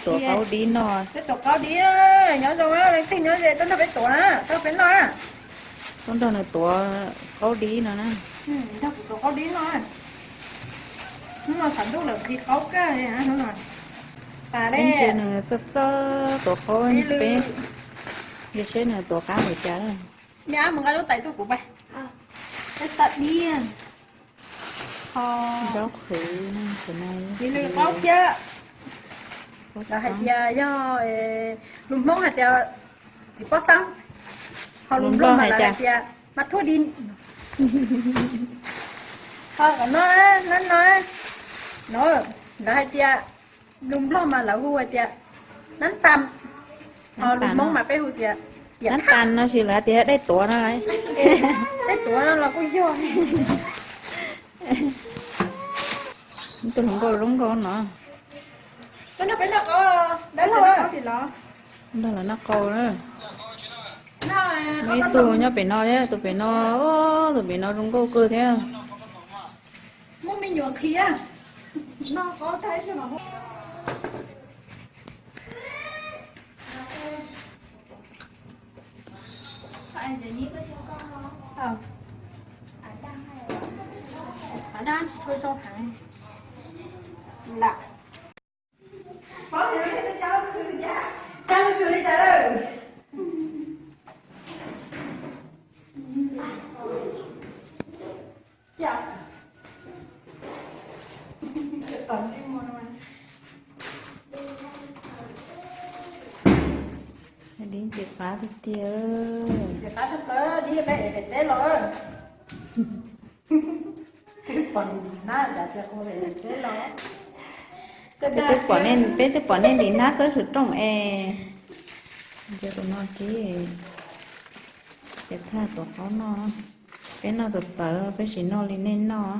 Tuav qaub dib noj. Peb tuav qaub dib, nyob zoo leej twg nyob ze tuaj nrog peb tuav na, tuaj peb noj. Tuaj nrog nws tuav qaub dib no na. Nrog kuv tuav qaub dib no. Hnub no tshav ntuj lawm nqhis qaub kawg. Ib ntsis nws txawj txawj tuav qaub peb, cia seb nws tuav qab npaum cas na. Me ab mus nqa lub tais tuaj kuv pab. Peb tag dib. Zaub qhwv, lis lws qaub thiab. Lawv hais tias yog, lus Hmoob hais tias txiv pob xab, ho lus Nplog mas lawv hais tias mas thuaj di. Ho kom noj, noj no, no, lawv hais tias, lus Nplog mas lawv hu hais tias nab tas, ho lus Hmoob mas peb hu tias nab tas no sis lawv tias dej tuav no. Dej tuav no los kuj yog. Tus hluas nkauj zoo nkauj no. Nrog lawv noj qau na. Muaj ib tug nyob pem no thiab, tus pem no, tus pem no zoo nkauj kawg thiab. Muaj me nyuam qhia. Dib ntxim qab tiag tiag. Peb twb pom nej, peb twb pom nej ntim hnab xwb xwm rooj es. Tus no ces, ces thaj tuav qaub noj. Peb noj txawv txawv, peb tsis noj li nej noj.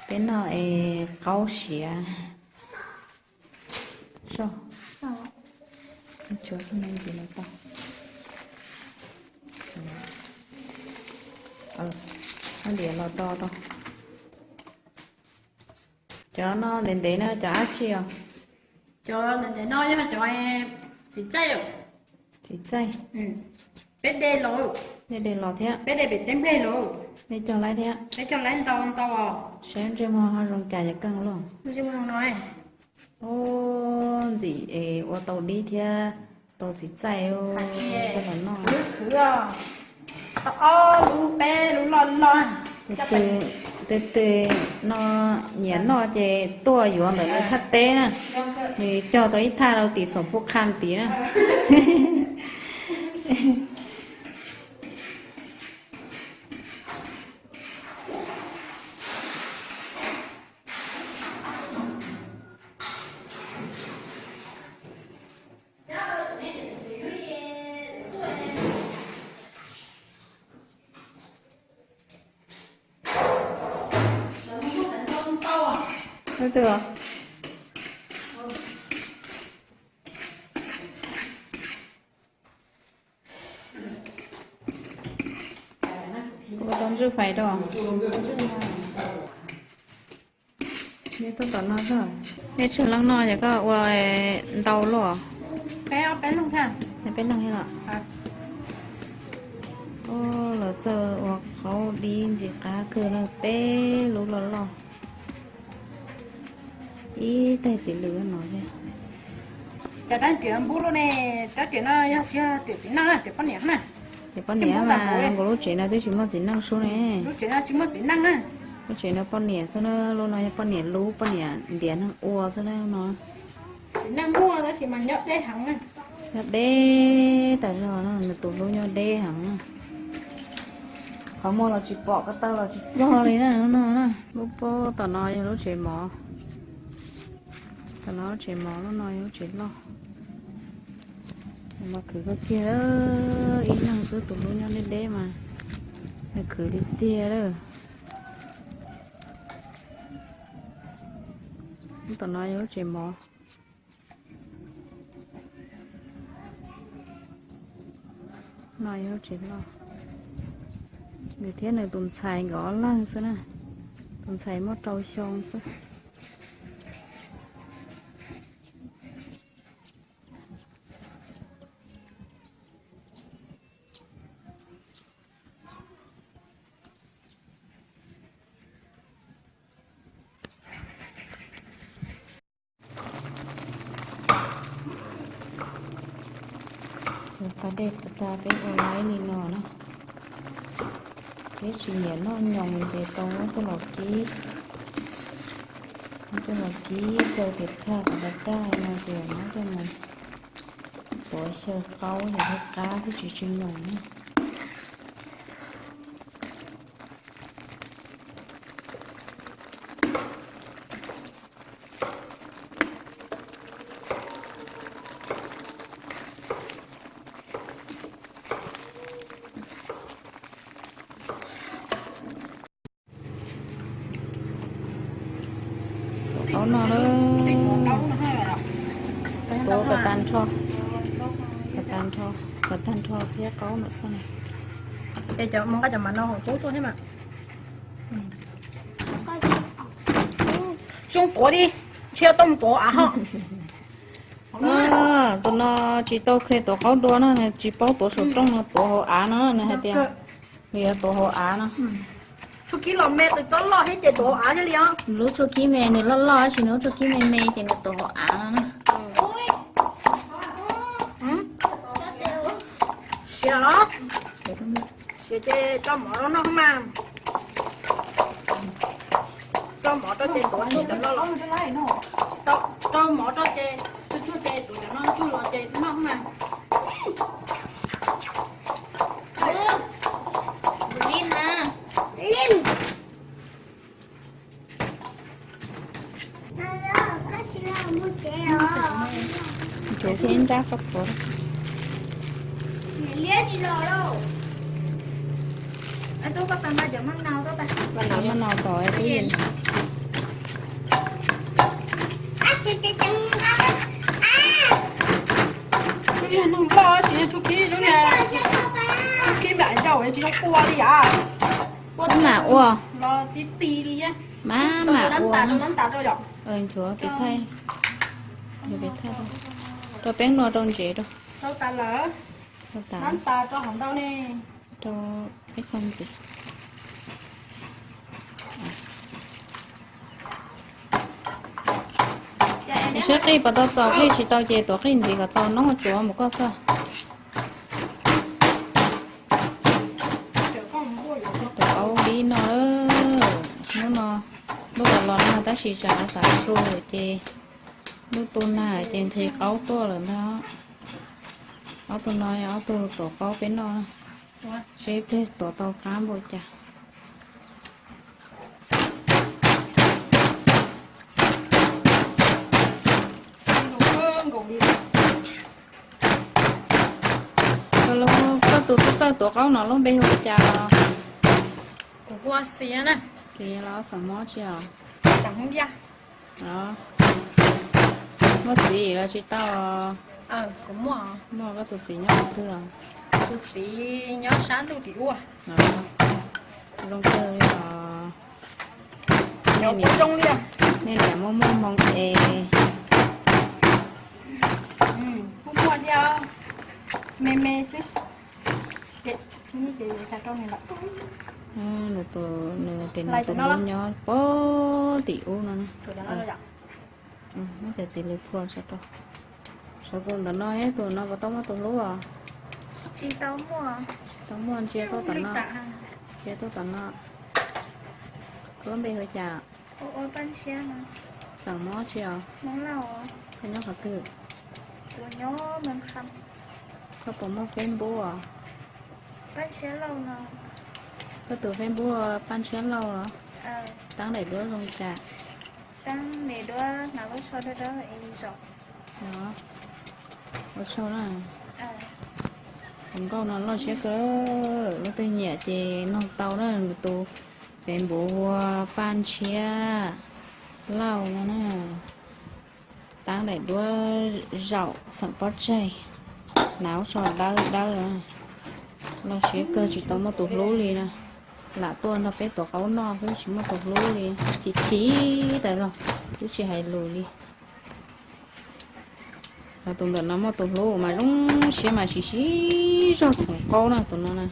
Peb noj es qaub siav. Soj, tshuav me ntsis no tau. Hab liam los do rau. Cov no ntev ntev na, cov dab tsi os? Cov ntev ntev no yog cov txiv txaij. Txiv txaij. Peb de los, de de los thiab. Peb de pem teb nplej los. Nej cog laib thiab? Peb cog laib ntau ntau os. Saib ntsej muag ho zoo cas yog keej luaj. Ub, ntxim es ua tau dib thiab tau txiv txaij coj los noj. Khwv, ob lub peb lub loj loj. Tus twg no nyiam noj ces tuaj yuav ntawm nws thaj teb na. Nws cog tau ib thaj rau tim xoom phuj qha tid na. Ua tau ntswj fais rau. Nej tuaj tom no, nej tsawg leej noj ces koj ua ntau luaj? Peb leeg thiab los? Lawv txawj ua qaub dib ntxim qab kawg na, peb lub loj loj. Ib tais txiv lws no thiab. Cov rab riam npub luaj ne, rab riam no yog tsis yog riam txiv neej, riam poj niam na. Riam poj niam mas nkaus lub tsev no twb tsis muaj txiv neej sub ne. Lub tsev no tsis muaj txiv neej na. Lub tsev no poj niam xwb na, lub no yog poj niam lub, poj niam ntiav neeg ua xwb na no. Txiv neej muaj tab sis mas nyob deb heev. Nyob deb tas zog no, nws tus hlub nyob deb heev. Qhov muag los tsis pom, ko taw los tsis cog li na no na. Lub pob tom no yog lub tsev mov. Tom no lub tsev mov, lub no yog lub tsev loj. Mas khwv kawg kiag, ib leeg xwb tus hlub nyob deb deb mas nws khwv li tiag lawm. Tom no yog lub tsev mov. No yog lub tsev loj. Nws thiab nws tus ntxhais nkawd ob leeg xwb na. Tus ntxhais muaj rau xyoo xwb. Cov pas dej puas tag peb ua laib li no na. Peb tsis nyiam noj nyoos ces tau muab coj los kib, muab coj los kib xyaw pem thaj kom tas daj no ces muab coj mus tuav xyaw qaub ces thiaj qab thiaj tsis tsw nyoos na. Tuav qaub no na, tuav kom tag nrho, kom tag nrho, kom tag nrho thiab qaub no. Es cov, cov mas no hauv tub tuaj thiab mas. Tsoom tuav di, ntshe tau mus tuav av ho. Tus no tsis tau khe tuav qaub dua no, tsis paub tuav saum rooj no, tuav hauv av no nws hais tias. Nws yuav tuav hauv av no. Tshuaj khib los me, tus tsob loj thiab ces tuav hauv av thiaj li os. Lub tshuaj khib me nws loj loj tab sis nws lub tshuaj khib me me ces nws tuav hauv av no na. Siav los? Siav ces tso mov rau noj mas. Tso mov rau ces tuav cov no los. Tso mov rau ces tsuag tsuag ces tuav cov no tsuag los ces noj mas. Ncuav thiab nrab koj puav. Maj nau tom tib yees. Nws loj sis tshuaj khib, tshuaj khib mam zaum tsis tau ua li as. Ua mam ua. Los tib ti li. Maj mam ua. Nchuav pem thaij, rau peb no rau ntsev rau. Rau tas lawm. Rau tas. Rau ib qho ntxiv. Saib qij puas tau txaus, qij tsis tau ces tuav qij ntxiv kom tau noob tsuav mus koj xwb. Tuav qaub dib no, hnub no, lub los los no tab sis tsam xav su ces lub tu nag ces nqhis qaub tuaj lawm ntag. Ob tug no yog ob tug tuav qaub peb noj, seb ib pliag tuav tau qab npaum cas. Koj tus tub txawj tuav qaub no lub npe hu ua cas? Kuv hu ua Xiav na. Xiav los xeem Hmoob tsi os? Muaj txiv los tsis tau? Muaj, koj tus txiv nyob qhov twg os? Tus txiv nyob sab ntuj tim ub. Zoo kawg os. Nej niam muaj muaj hmoo es. Muaj muaj thiab, me me xwb. Nws tus, nws tus no nyob puag tim ub no. Muab cov txiv lws phua saum rau. Saum tus ntawm no, tus no puas tau muaj tus hlub os? Tsis tau muaj, ntsia tuaj tom no. Ntsia tuaj tom no. Koj lub npe hu cas? Xeem Hmoob tsi os? Koj nyob qhov twg? Koj puas muaj Facebook os? Koj tus Facebook Paj Ntshiab Lauj los? Taab daim duab zoo cas? Ua tsaug na. Tus nkauj no loj siab kawg, leej twg nyiam ces noog tau na, nws tus Facebook hu ua Paj Ntshiab Lauj no na. Taab daim duab zaum xeem pob tsaig, hnav lub tsho dawb dawb. Loj siab kawg tsis tau muaj tus hlub li na. Lam tuaj nrog peb tuav qaub noj xwb tsis muaj tus hlub li, chim chim tas zog twb tsis hais lus li. Ho tus ntawm no muaj tus hlub mas zoo siab mas siv siv zog khoom qaub na tus no na.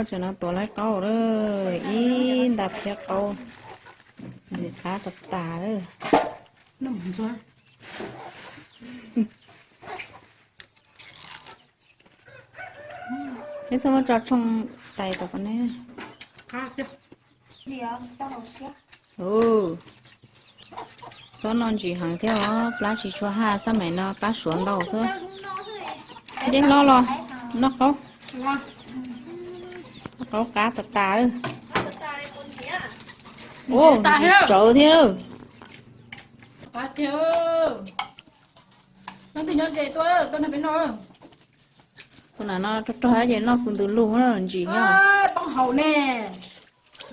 Tam no tuav laib qaub lawm, ib nta phiab qaub, qab tas tas lawm. Neb txhob muab tso tshooj tais rau kom neb. Txhob noj ntsis heev thiab os, plab tsis tshua haj, xab maim no plab suav ntau xwb. Dej hlob los noj qaub, noj qaub qab tas tas. Ua ntsis tsawv thiab. Tus nam no rog rog ces noj kuv ntws lug ntsis nyob.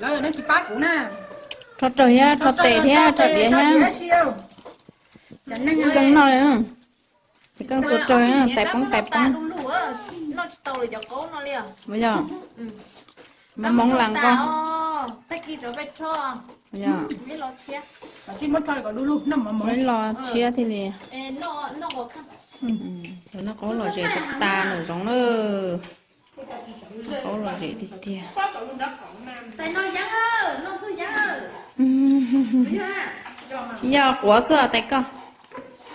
Rho rawg thiab rho tes thiab rho diav thiab. Keej noj li, ces keej tuav rawg, tais poob tais poob. Yog, mos moov las nqo. Yog, muab los tshiab thiaj li. Noj qaub lom zem tas tas nraum zoov na. Noj qaub lom zem tiag tiag. Tsis yog quav xwb tais koj,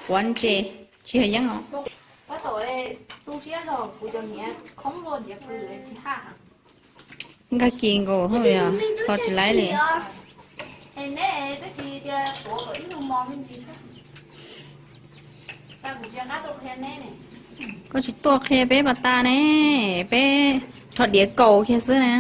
quav ntses, tsis yog yeeb os. Nkag kis nkaus hauj yog txo tsis laib li. Koj tsis tuaj qhia peb pas tas ne, peb rho diav kaus kiag xwb na.